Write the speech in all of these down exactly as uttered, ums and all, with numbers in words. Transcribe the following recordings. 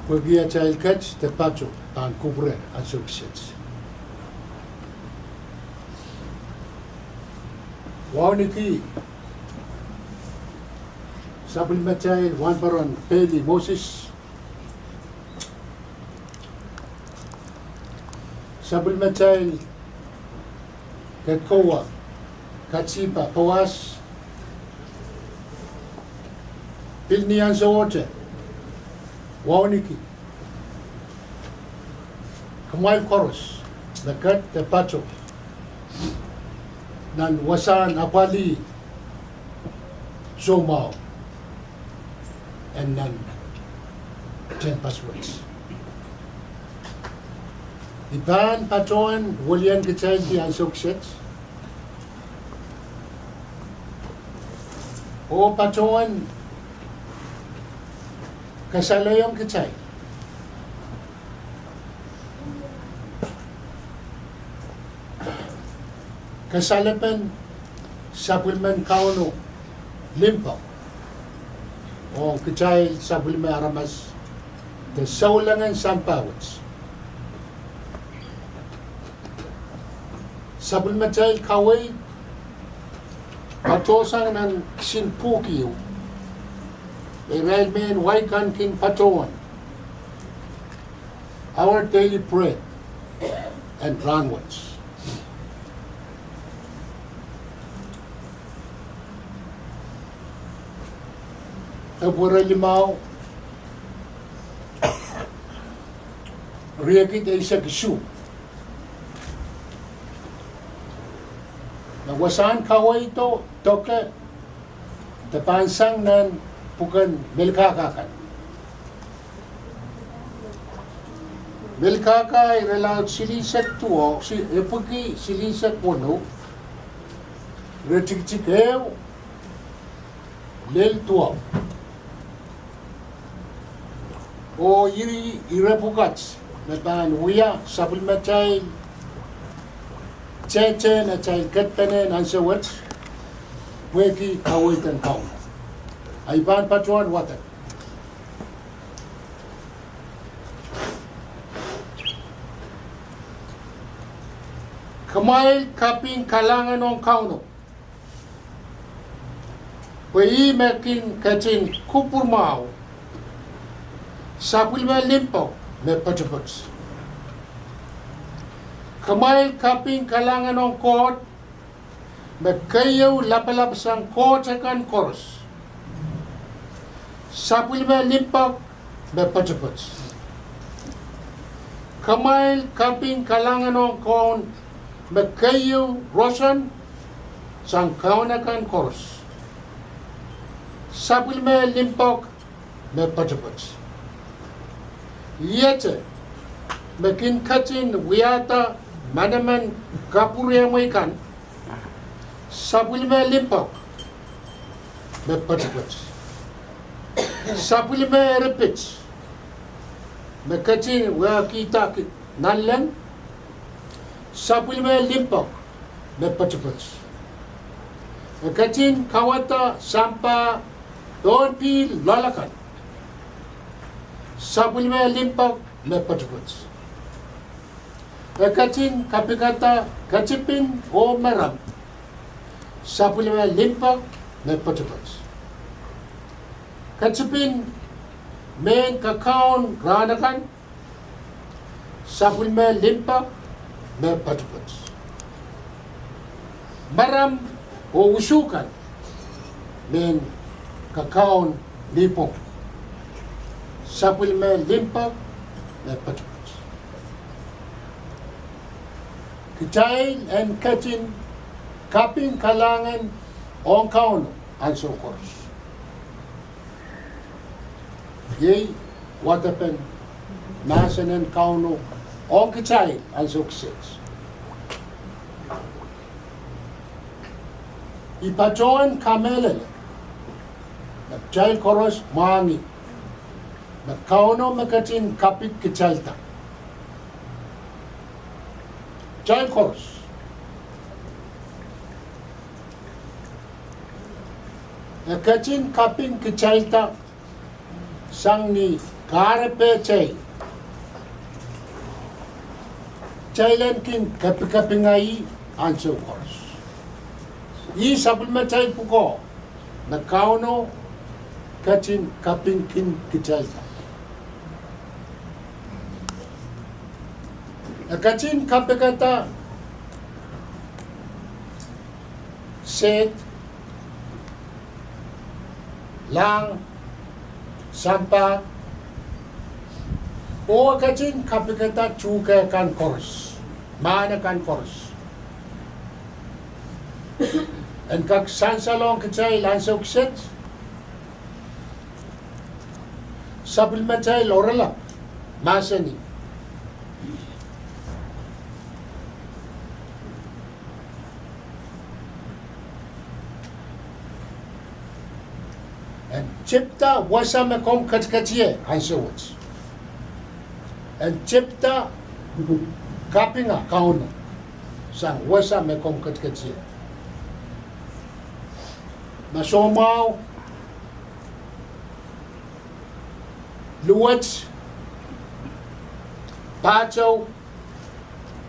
Pwehki atail ket de pato pahn kupwure ansou kiset. Wauneki sapwellimatail wahnpoaron Bailey Moses, sapwellimatail Ketkoua Katsipa Boas, pil ni ansowohte wauneki kumwail koaros me ket de pato nan wasahn apwalih soumwahu en nan tehnpas wet. I pahn patohwan welien kitail ni ansou kiset oh patohwan kasalehiong kitail kasalepen sapwellimen Kauno limpoak ong kitail sapwellime aramas de souleng en sampah wet. Sapwellimatail kaweid patohsang nan kisin pwuhk ieu, irail mehn wai kan kin patohwan Our Daily Bread en rahnwet. Epwere limau, riekid eisek isuh. Me wasahn kaweido doke de pahn sang nan pwuken Melkahka kan. Melkahka irelaud silihsek duwau, si-, epwiki silihsek weneu, iretikitik ehu lel duwau. Oh ih ire pwukat me pahn wia sapwellimatail tehtehn atail ketpene nan ansou wet, pwehki kaweid en Kauno. I pahn patohwan wadek. Kumwail kaping kalahngan ong Kauno, pwe ih me kin ketin kupwur mwahu, sapwellime limpoak me poatopoat. Kumwail kaping kalahngan ong Koht, me keieu lapalap sang koht akan koaros, sapwellime limpoak me poatopoat. Kumwail kaping kalahngan ong Kaun, me keieu roson sang kaun akan koaros, sapwellime limpoak me poatopoat. Ihte me kin ketin wiahda manaman kapwuriamwei kan, sapwellime limpoak me poatopoat. Sapwellime eripit me ketin wiahkihda nanleng, sapwellime limpoak me poatopoat. E ketin kauwada sampah pohn pihl loal akan, sapwellime limpoak me poatopoat. E ketin kapikada ketipin oh meram, sapwellime limpoak me poatopoat. Ketipin mehn kakaun rahn akan, sapwellime limpoak me poatopoat. Meram oh usuh kan mehn kakaun nipwong, sapwellime limpoak me poatopoat. Kitail en ketin kaping kalahngan ong Kauno ansou koaros. Iei wadepen mahsen en Kauno ong kitail ansou kiset. I patohwan kamehlele me kitail koaros mwahngih me Kauno me ketin kapikitailda, kitail koaros. E ketin kapikitailda sang ni Kahrepe kitail en kin kapikapinga ih ansou koaros. Ih sapwellimatail pwukoa me Kauno ketin kapingkin kitailda. E ketin kapikada sehd, lahng, sampah, oh e ketin kapikada tuhke kan koaros, mahn akan koaros. En kak sansalohng kitail ansou kiset, sapwellimatail oaralap mahsanih, en tepda wasa me komw ketiket ansou wet. En tepda kapinga Kauno sang wasa me komw ketiket. Ma soumwahu, luwet, pahtou,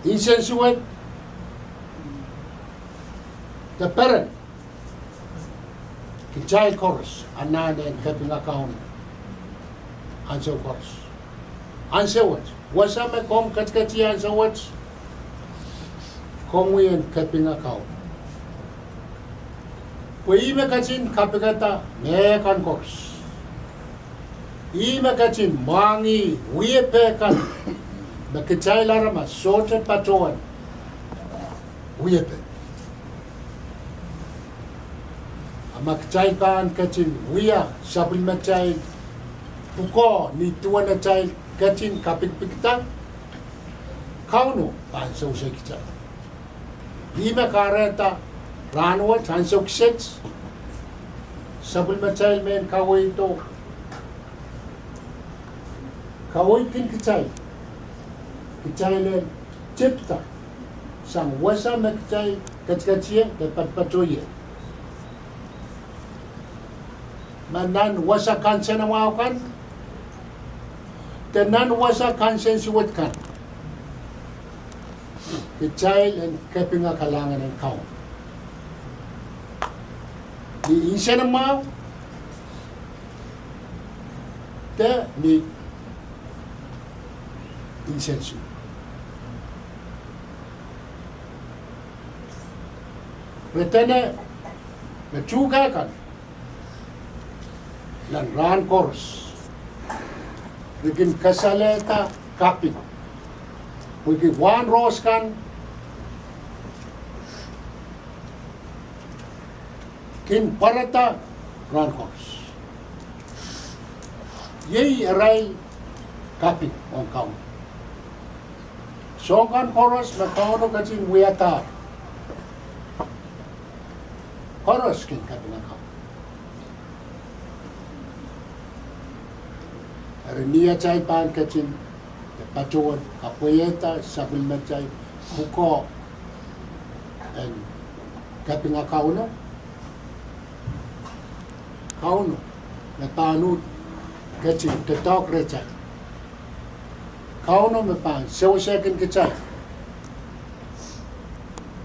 nsensuwed, de peren, kitail koaros anahne en kapinga Kauno ansou koaros. Ansou wet, wasa me komw ketiket ansou wet, komwi en kapinga Kauno. Pwe ih me ketin kapikada mehkan koaros. Ih me ketin mwahngih wiepe kan me kitail aramas sohte patohwan wiepe. A ma kitail pahn ketin wia sapwellimatail pwukoa ni duwen atail ketin kapikpikda, Kauno pahn sewese kitail. Ih me kahrehda rahnwet ansou kiset sapwellimatail mehn kaweido kaweidkin kitail, kitail en tepda sang wasa me kitail ketiket de patopato ie. Ma nan wasa kansenamwahu kan, de nan wasa kansensuwed kan, kitail en kapinga kalahngan en Kauno. Ni nsenamwahu, de ni nsensuwed. Re dene me tuhke kan nan rahn koaros, re kin kasalehda kaping, pwehki wahnrohs kan kin pwarada rahn koaros. Iei arail kaping ong Kauno. Soahng kan koaros me Kauno ketin wiadahr, koaros kin kapinga Kauno. Eri ni atail pahn ketin patohwan kapwaiada sapwellimatail pwukoa en kapinga Kauno, Kauno me pahn uhd ketin doadoahk rehtail. Kauno me pahn sewesehkin kitail,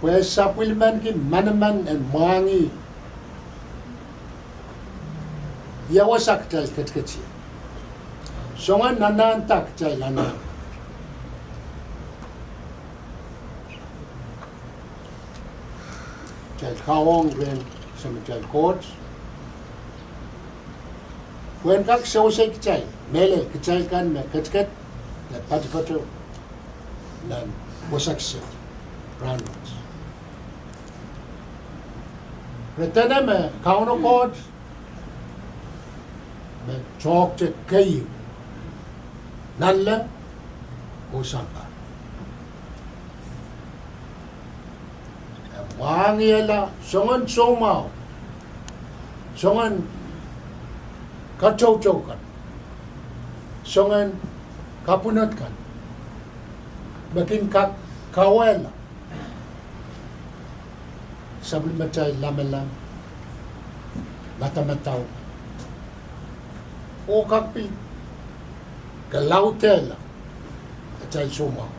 pwe sapwellimaniki manaman en mwahngih ia wasa kitail ketiket ie, soangen anahn da kitail anahne. Kitail kawohng rehn Samatail Koht pwehn kak sewesei kitail, mehlel kitail kan me ketiket de patopato nan wasa kiset rahnwet. Re dene me Kauno Koht me toahkte keieu, nanleng oh sampah. E mwahngihala soangen soumwahu, soangen katoutou kan, soangen kapwunod kan me kin kak kawehla sapwellimatail lamalam, madamadau, oh kak pil kalaudehla atail soumwahu.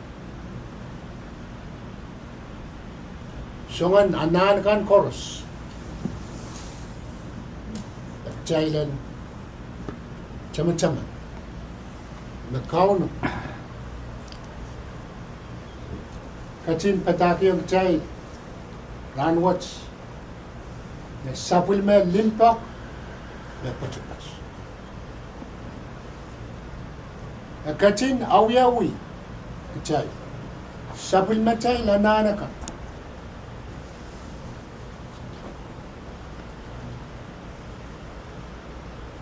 Soangen anahn kan koaros me kitail en tamataman me Kauno ketin padahkihong kitail rahnwet me sapwellime limpoak me poatopoat. E ketin awiawi kitail, sapwellimatail anahn akan,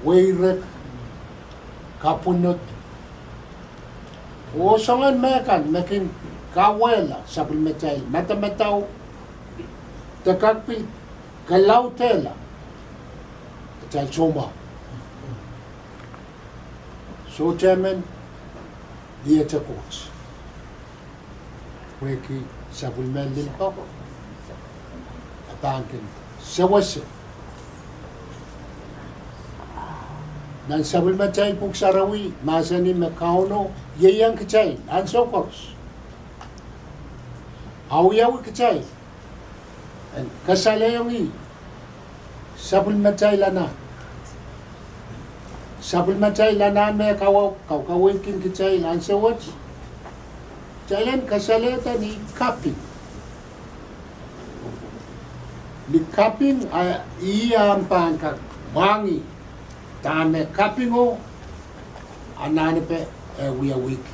weirek, kapwunod, oh soangen mehkan me kin kawehla sapwellimatail madamadau, de kak pil kalaudehla atail soumwahu. Sohte men, ihte Koht, pwehki sapwellime limpoak e pahn kin sewese. Nan sapwellimatail Pwuhk Sarawi mahsanih me Kauno ieiang kitail ansou koaros, awiawi kitail en kasalehiong ih sapwellimatail anahn. Sapwellimatail anahn me e kawau, kau, kaweidki kitail ansou wet, kitail en kasalehda ni kaping. Ni kaping, a ih ahpw pahn kak mwahngih dahme kapingo anahnepe e wiawihki.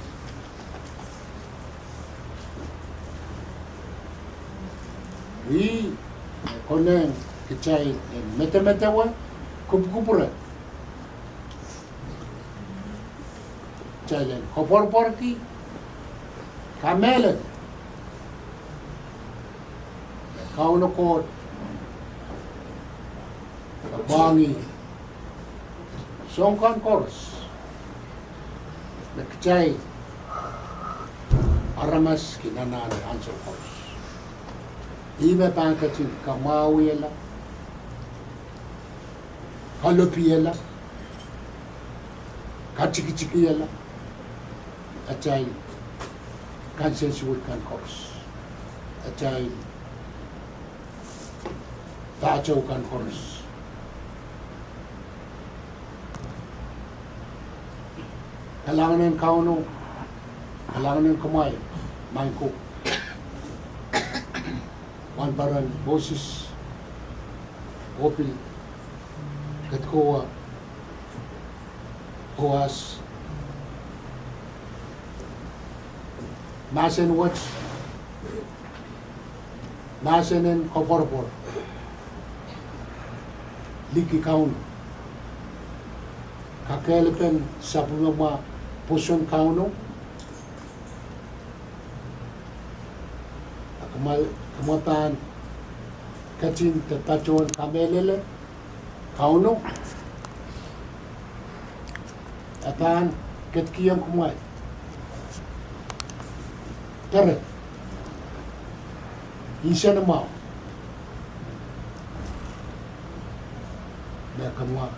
Ih konehng kitail en medemedewe, kupwukupwure, kitail en koapworopworki, kamehlele me Kauno Koht e mwahngih soahng kan koaros me kitail aramas kin anahne ansou koaros. Ih me pahn ketin kamwahwihala, kalopihala, katikitikihala atail kansensuwed kan koaros, atail pahtou kan koaros. Kalahngan en Kauno, kalahngan en kumwail, maing ko, wahnpoaron Moses, oh pil ketikihong Boas mahsen wet, mahsen en koapworopwor, liki Kauno, kakehlapen sapwellimomwi pwoson Kauno, a kumwail, kumwail pahn ketin de patohwan kamehlele Kauno, e pahn ketikihong kumwail peren, nsenamwahu me kumwail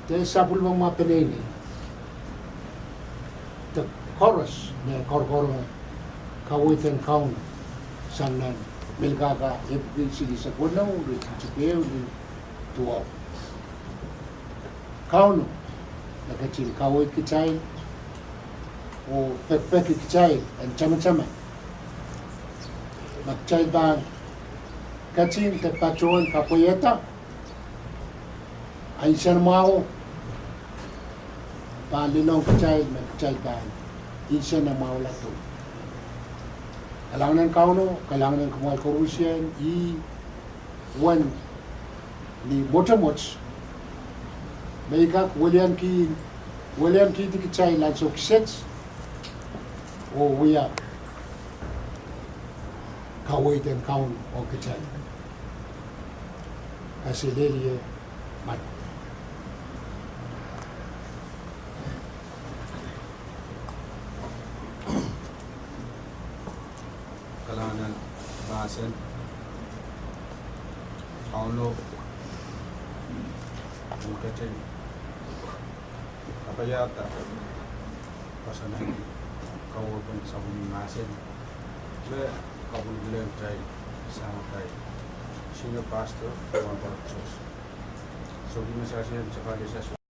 de sapwellimomwi peneinei, de koaros me koarokoarohng kaweid en Kauno, sang nan Melkahka epwiki silihsek weneu, iretikitik ehu lel duwau. Kauno me ketin kaweid kitail oh pekipeki kitail en tamataman me kitail pahn ketin de patohwan kapwaiada, a nsenamwahu pahn lelohng kitail me kitail pahn nsenamwahula doula. Kalahngan en Kauno, kalahngan en kumwail koarusie, ih uwen ni mwotomwot me I kak weliankihdi, weliankihdi kitail ansou kiset oh wia kaweid en Kauno ong kitail. Kaselehlie, ma kalahngan en mahsen, Kauno, I ketin Paiada, pasang en kaweid en Sapwellime mahsen me kapwulkihla kitail sang atail Senior Pastor, Wahn Baptist Church. Sohte me sasehn sakalis